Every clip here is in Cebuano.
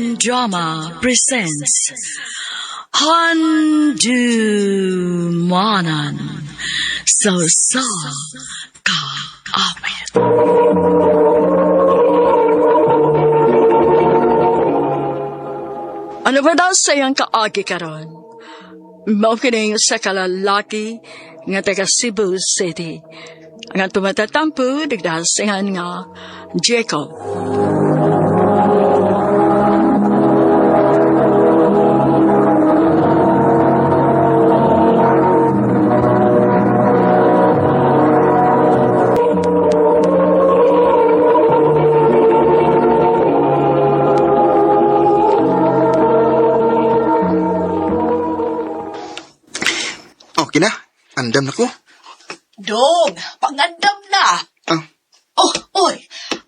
Audio Drama presents Handumanan sa Sa Kaawit. Ano ba daw sa iyang kaagi karon? Mao kining sa kalalaki nga taga Cebu City. Ang tumatatampo, nagdahasingan nga Jacob. Okay na. Andam na ko. Dong, pangandam na. Ah, Oh, oy,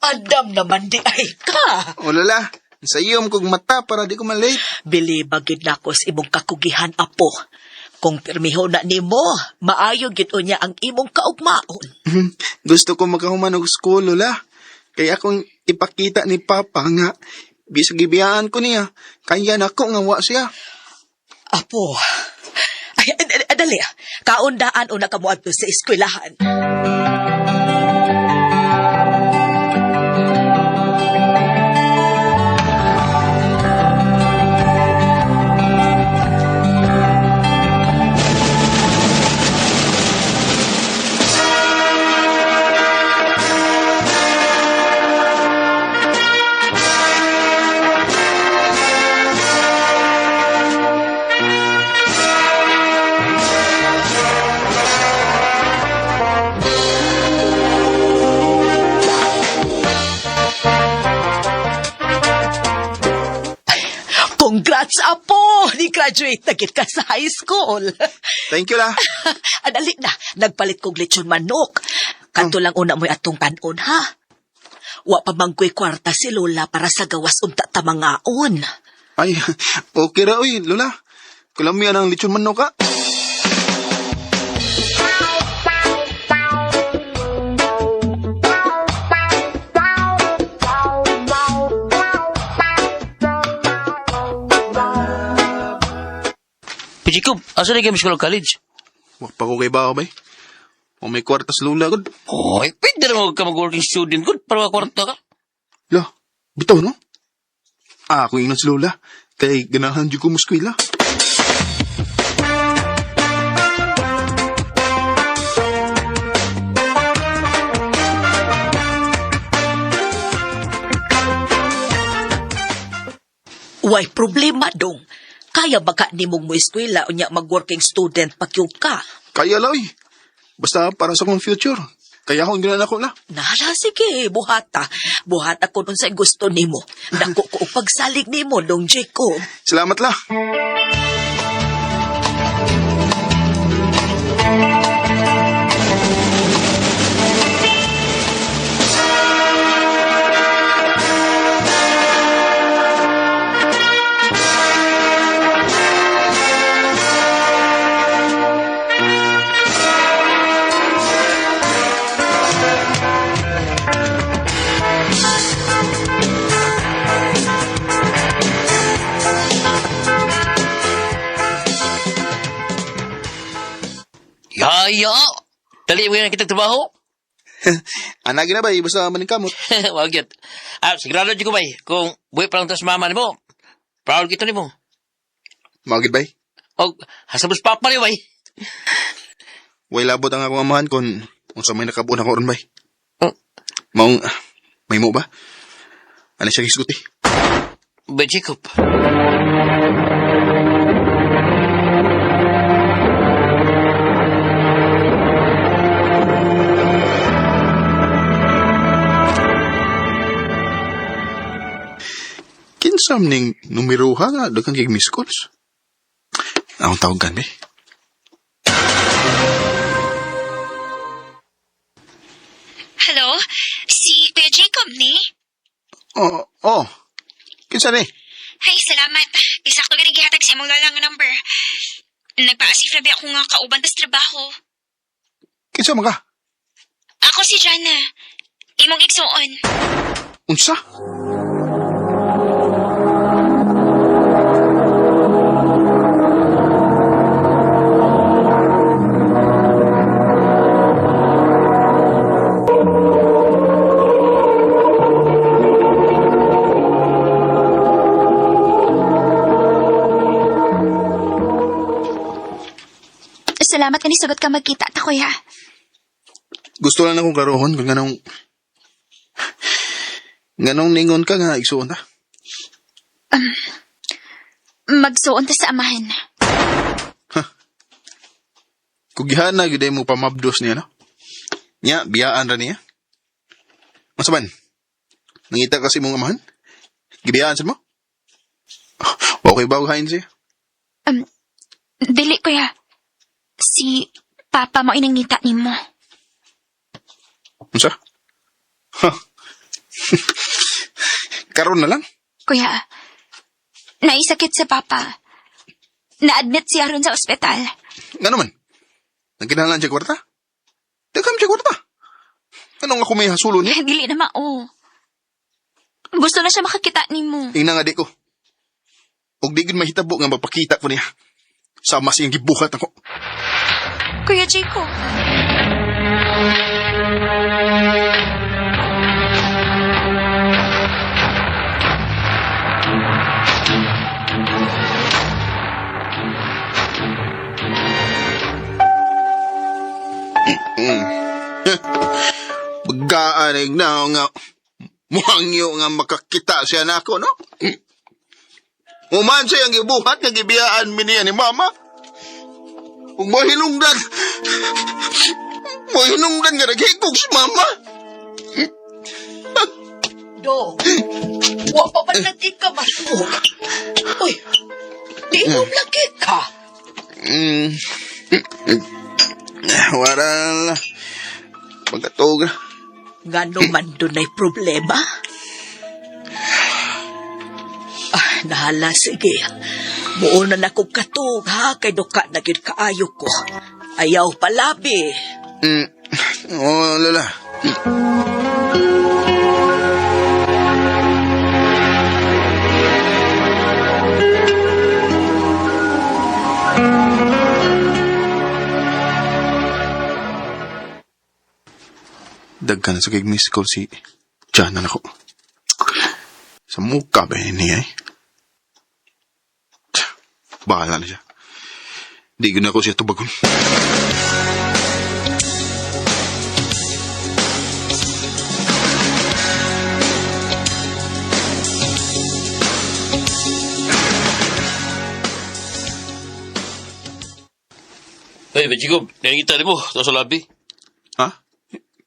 andam naman di ay ka. o Lola. Sa iyo kog mata para di ko malate. Bili bagid nako sa imong kakugihan, apo. Kung pirmiho na nimo, maayo gid unya ang imong kaugmaon. Gusto ko makahuman og school, Lola. Kaya akong ipakita ni Papa nga bisag gibiyaan ko niya, kaya nako nga wa siya. Apo, ay, dali. Kaundaan una ka moadto sa eskwelahan. Congrats, apo! Ni-graduate na gid ka sa high school. Thank you, la. Adali na, nagpalit kog lechon manok. Kanto lang una mo'y atong kanon, ha? Wa pa mangko'y kwarta si Lola para sa gawas unta tamangaon. Ay, okay ra oy, Lola. Kulamian ang lechon manok ka. Pero Jacob, asa na kayo school college? Wa pa ko kay bao bay. O may kwarta sa Lola gud. Oy, pwede na ka mag-working student good para kwarta ka. La, bitaw no? Ah, ako ingnon si Lola. Kay ganahan jud ko mo eskwela. Way problema dong. Kaya baka nimong mo eskwela unya mag-working student pakyug ka. Kaya la oy. Basta para sa akong future. Kaya akong ganahan ako la. Nala, sige, buhata. Buhata ko nun sa gusto nimo. Dako ko og pagsalig nimo, dong Jacob. Salamat la. Yaya! Dali mo yan kitang trabaho. Anak na ba, basta maningkamot. Wag yun. Ah, sigurado dyan ko bay, kung buhay pa lang tas mama ni mo, proud kita ni mo. Magid bay. O, hasabos papa ni bay. Way labot ang akong amahan kon unsa may nakabuon ako ron bay. Oh. Maong may mo ba? Ano siya gisguti? Bay Jacob. Kinsam ning numeroha nga daghan kay miss calls. Akong tawagan bay. Hello? Si Kuya Jacob ni? Oh, oh. Kinsa ni? Ay, salamat. Isa ko gani gihatag sa imong lola nga number. Nagpaasif na ba ako nga kauban tas trabaho. Kinsa man ka? Ako si Jana. Imong igsuon. Unsa? Salamat nga nisugot ka magkita ta, kuya. Gusto lang akong karohon kung nganong ningon ka nga igsuon ta. Magsuon ta sa amahan. Kugihana gyud mo pamabdos niya no. Nya biyaan ra niya. Masaban. Nangita kasi mong amahan? Gibiyaan sad mo? Okay ba og hain siya? Dili, kuya. Si Papa mo inangita nimo. Unsa? Ha. Karon na lang. Kuya, naisakit si Papa. Na-admit siya ron sa ospital. Ngano man? Nagkinahanglan siya kwarta? Daghan siya kwarta. Anong ako may hasulo niya? Dili na mao. Gusto na siya makakita nimo. Ingna nga di ko. Og di gid mahitabo nga mapakita ko niya. Sama siyang gibuhat ako. Kuya Jacob. Pagkaanig na nga muhangyo nga makakita siya nako, no? Uman siya ang gibuhat nga gibiyaan mi niya ni mama. Ug mohinungdan. Mohinungdan nga naghigog si mama. Dong, wa pa man lagi ka masuog. Uy, di mo lagi ka. Wala na. Pagkatog. Ngano man dunay problema? Ah, nahala, sige. Muo na na kong katug, ha? Kay duka na gyud kaayo ko. Ayaw palabi. Oh, lola. Daghan sa kay miss call si Jana na ko. Sa mukha ba niya eh? Tsa, bahala na siya. Di ko na ako siya tubagon. Hey, ba Jacob, nangita nimo to sa labi. Ha?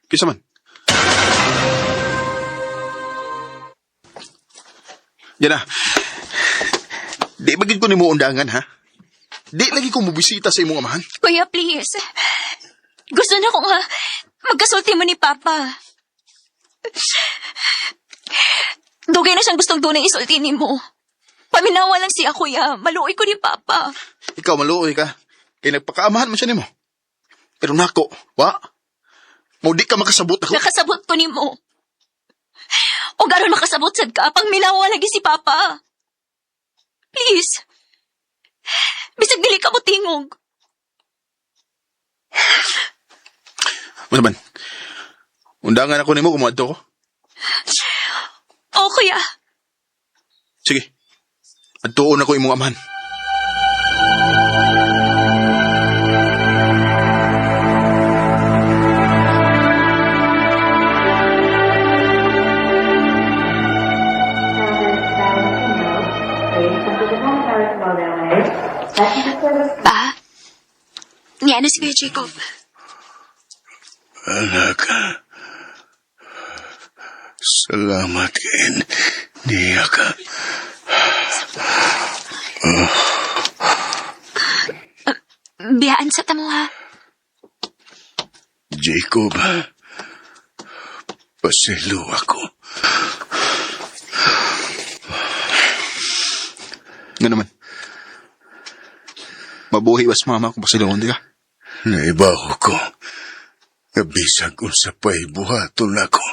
Kisa man? Yan na. Di bagid ko nimo undangan, ha? Di lagi ko mobisita sa imong amahan. Kuya, please. Gusto na ko nga magkasulti mo ni Papa. Dugay na siyang gustong dunay isulti nimo. Paminawa lang siya, kuya. Maluoy ko ni Papa. Ikaw maluoy ka. Kay nagpakaamahan man siya nimo. Pero nako, wa. Mo di ka makasabot ako. Nakasabot ko nimo. O garon makasabot sad ka, pang minawa lagi si Papa. Please. Bisag dili ka mo tingog. Ano man? Undangan ako nimo kung moadto ko. O kuya, Sige. Adtuon ako imong amahan. Pa? Nga na si Kuya Jacob. Anak, salamat kain niya ka. Biyaan sa tamo ha. Jacob, paselo ako. Nga naman. Mabuhi was mama kung pasilungon di ka. Naibaho ko. Kabisag unsa pa'y buhaton ako.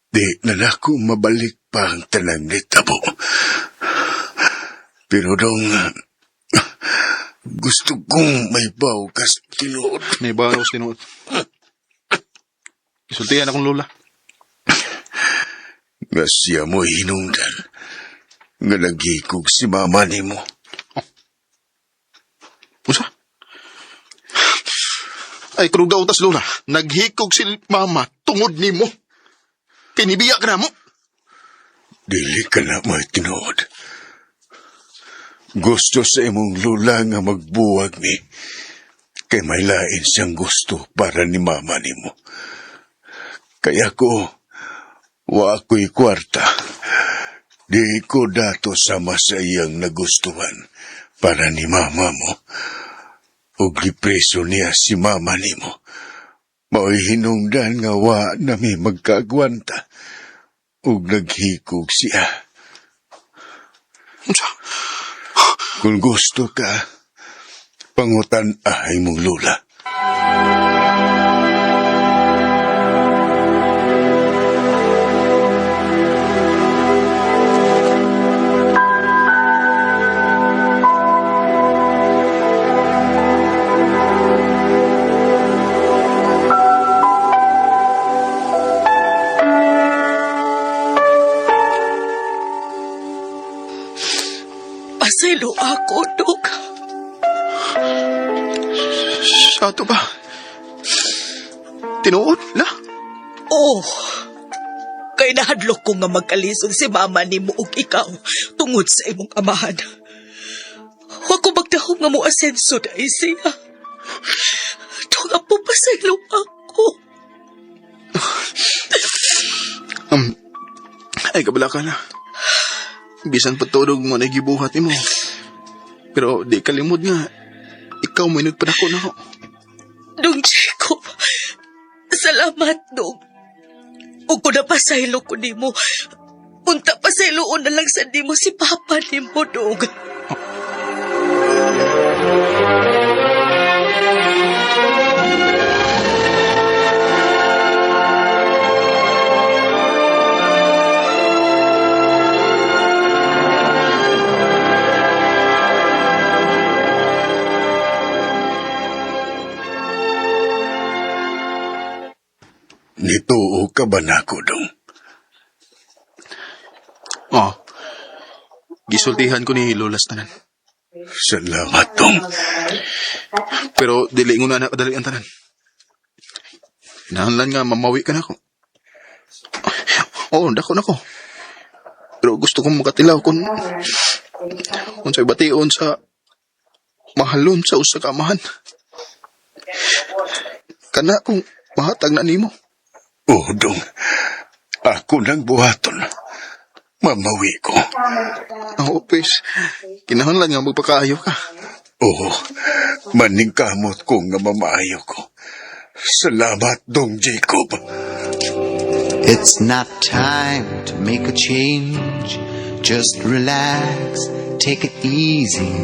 Di na nako mabalik pa ang tanang nitabo. Pero dong, gusto kong may baw kas tinuod. May baon ako sa tinuod. Isultihan akong lola. Nga siya mo hinungdan. Nga naghikog si mama nimo. Usa? Ay, kung daw tas Lola, naghikog si mama tungod nimo. Kay nibiya ka na mo. Dili ka na may tinuod. Gusto sa imong lula nga magbuwag ni. Kay may lain siyang gusto para ni mama nimo. Kaya ko, wa ako'y kwarta. Di ko dato sama sa iyang nagustuhan para ni mama mo. Ug gipreso niya si mama nimo. Mao'y hinungdan nga wa nami magkaagwanta. Ug naghikog siya. Unsa? Kung gusto ka, pangutan ahay mong lula. Pasaylo ako, Dok. Sa ato ba? Tinuod, la? Oo. Kay nahadlok ko nga magkalisod si mama nimo ug ikaw tungod sa imong amahan. Wa ko magdahom nga mo asenso dahil siya. Dong apo pasaylo ako. Ay, kabala ka na. Bisan patulog mo na gibuhat nimo. Pero di kalimod nga, ikaw mo nagpadako na ako. Dong Jacob, salamat, Dong. Ug kung napasaylo ko nimo, unta pasayloon na lang sa nimo si Papa nimo, Dong. Nituo ka ba nako, Dong? Oo. Gisultihan ko ni Lola sa tanan. Salamat, Dong. Pero dili ko na nakadali ang tanan. Nahanlan nga, mamawi ka na ako. Oo, dako na ko. Pero gusto kong makatilaw kung sa bation sa mahalon sa usa ka amahan. Kana kung mahatag na nimo. Oh, Dong. Ako nang buhaton. Mamawi ko. Oo, pes. Kinahanglan nga magpakaayo ka. Oo, maningkamot ko nga mamaayo ko. Salamat, Dong Jacob. It's not time to make a change. Just relax, take it easy.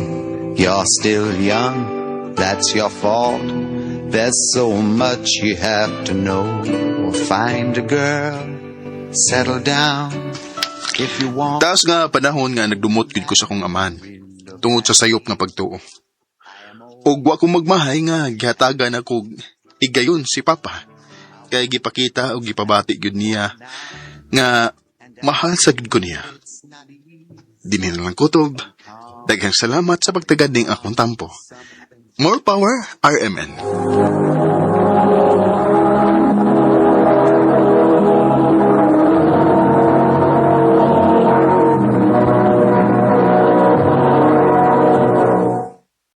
You're still young, that's your fault. There's so much you have to know. Find a girl, settle down. If you want. Taas nga panahon nga nagdumot gid ko sa kong amahan tungod sa sayop nga pagtuo. Ug wa ko magmahay nga gihatagan ako igayon si Papa. Kay gipakita og gipabati gyud niya nga mahal sa gid ko niya. Dinhi na lang kutob. Daghang salamat sa pagtagad ning akong tampo. More power, RMN.